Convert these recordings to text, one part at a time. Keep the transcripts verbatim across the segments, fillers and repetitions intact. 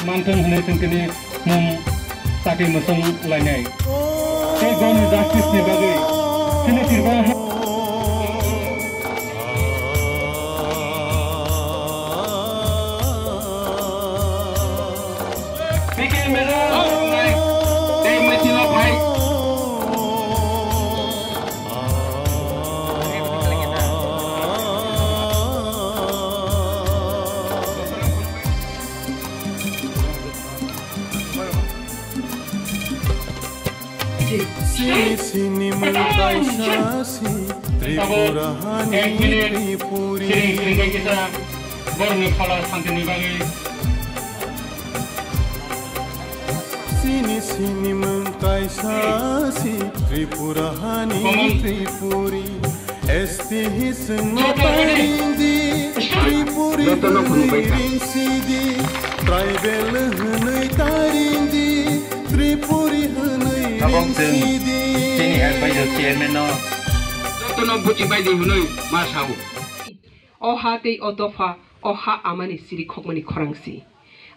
Manthung hwnwi chwng tini mung chakwi mwsung lainai. Tei boni justice ni bagwi chini Tripura ha- P K Mela tei Maitino Phai. Sini sini mung kaisa si Tripura hani Tripuri. Borokni phala santini bagwi. Sini sini mung kaisa si Tripura hani Tripuri. S T hi singno taringdi, Tripuri hwnwi ringsidi, tribal hwnwi taringdi, Tripuri hwnwi ringsidi. Chini advisor chairman no jotono buji baidi hwnwi ma sao. O ha tei o dopha, o ha amani siri khokmani khorang si.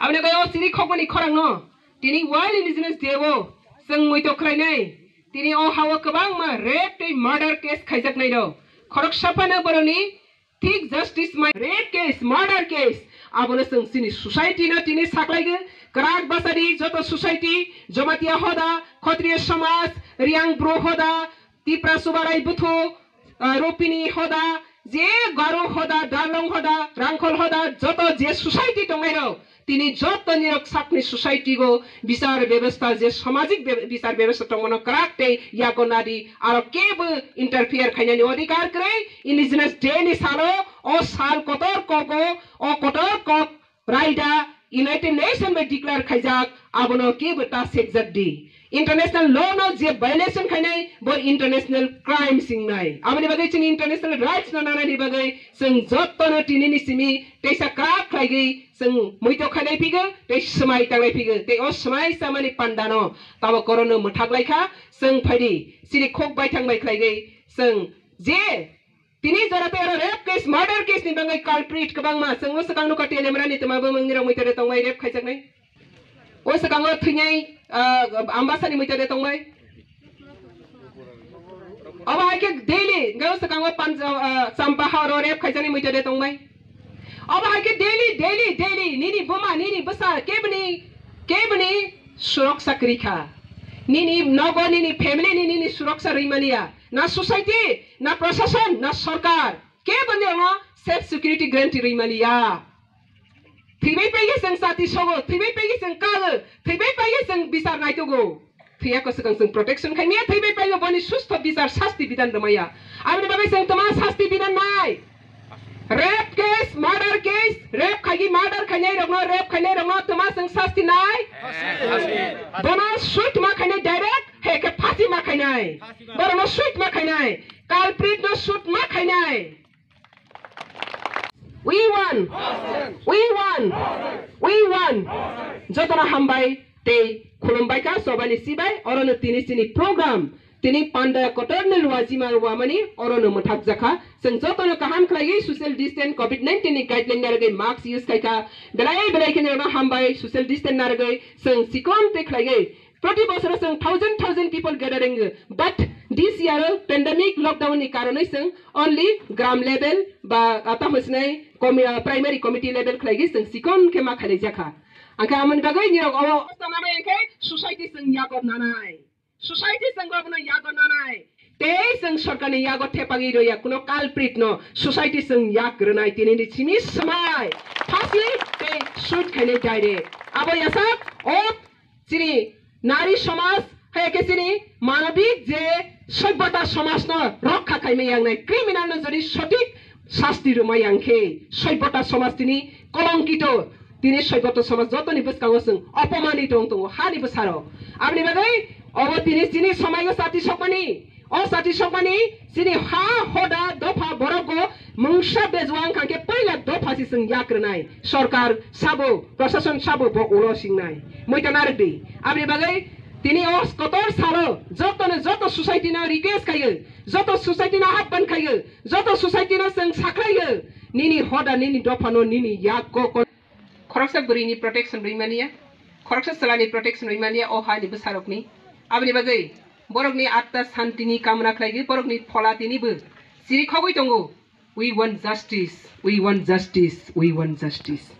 Aboni bagwi o siri khokmani khorang no tini World Indigenous Day o chwng muito khlainai. Tini o ha o kwbangma rape tei murder case khaijaknai rok. Khoroksa phano borokni thik justice mai rape case, murder case. Abono chwng chini society no tini saklaigwi kwrak bwsadi joto society, Jamatia hoda, Khotriya samaj, Riang Bru hoda, Tipra Subarai buthu, ah, Rupini hoda, je Garo hoda, Darlong hoda, Rangkhol hoda, joto je society tongnai rok, tini joto nirok sakni society go bichar bebostha je samajik be-, bichar bebostha tongmano kwrak tei yago nadi aro kebo interfere khainani odhikar kwrwi. Indigenous Day ni salo o sal kotor kogo, o kotor kok Raida United Nation bai declare khaijak, abono kebo ta sekjak di. International law no je violation khainai, bo international crime singnai. Aboni bagwi chini international rights no nanani bagwi chwng jotto no tini ni simi teisa kwrak khlaigwi chwng muito khainai phigo, tei swmai tangnai phigo, tei o swmai chamani panda no tabo korono mwthak laikha. Chwng phaidi, chini khok baithang bai khlaigwi chwng je Tini jora tei oro rape case, murder case ni bagwi culprit kwbangma. Chwng o swkang nukha Telemra ni twma bumung ni rok muitere tongbai rape khaijaknai. O swkang o thwinai, ah, Ambasa ni muitere tongbai. Obo hai khe daily, hwnkhe o swkang o Panja-, ah, Champa ha oro rape khaijaknai muitere tongbai. Obo hai khe daily, daily, daily, nini buma, nini bwsa, kebni, kebni suroksa kwrwi kha. Nini nogo, nini family ni, nini suroksa rwi maliya. Na society, na prashasan, na sorkar, kebo ni oro self security guarantee rwi maliya. Thwibai paigwi chwng chati sogo, thwibai paigwi chwng kago, thwibai paigwi chwng bichar naitogo. Thwiya ko swkang chwng protection khai maya, thwibai paigwi boni sustho bichar sasti bidan rwmaya. Aboni bagwi chwng tma sasti bidan nai? Rape case, murder case, rape khaigwi murder khainai rokno, rape khainai rokno tma chwng sasti nai? Bono shoot ma khainai direct, he khe phasi ma khainai. Borokno shoot ma khainai. Culprit no shoot ma khainai. We won. We won. We won. Jotono hambai tei khulumbai kha, sobani sibai, orono tini chini program, tini panda kotorni luajima wamani orono mwthakjakha. Chwng jotono kaham khlaiwi social distance, covid nineteen ni guideline narwgwi mask use khaikha. Belai belai kheno orono hambai social distance narwgwi chwng chikon tei khlaiwi Proti bosoro chwng thousand, thousand people gathering, but this year pandemic lockdown ni karonwi chwng only gram level ba, ah, tamo sinai komi-, ah, primary committee level khlaigwi chwng chikon khe ma khailaijakha. Angkhe amoni bagwi nirok obo. Tangma bai khe society chwng yago nanai. Society chwng bono yago nanai. Tei chwng sorkarni yago thepagwi rwya kuno culprit no society chwng yak rwnai tini ni simi swmai. Phasi tei shoot khainai direct. Abo yasak o Chini nari somaj, hai khe chini manobik je soibota somaj no rokha khaima yangnai, criminal no jodi sothik sasti rwma yang khe soibota somaj tini kolongkito, tini soibota somaj jotoni bwskango chwng opomanito wng tongo, hani bwsaro. Aboni bagwi obo tini chini somai o chati sokmani, O chati sokmani chini ha hoda dopha borokgo mungsa bejwang kha khe puila dopha si chwng yak rwnai. Sorkar sabo, prashason sabo bo ulo singnai. Muita narwk di. Aboni bagwi tini o kotor salo jotono joto society no request khaio, joto society no ahban khaio, joto society no chwng sakhlaio. Nini hoda nini dopha no nini yak go ko Khoroksa bwrwini protection rwi manya, khoroksa chwlani protection rwi manya o hani bwsarokni. Aboni bagwi borokni atma santini kamna khlaigwi borokni phola tinibo chirikhogwi tongo. We want justice, we want justice, we want justice.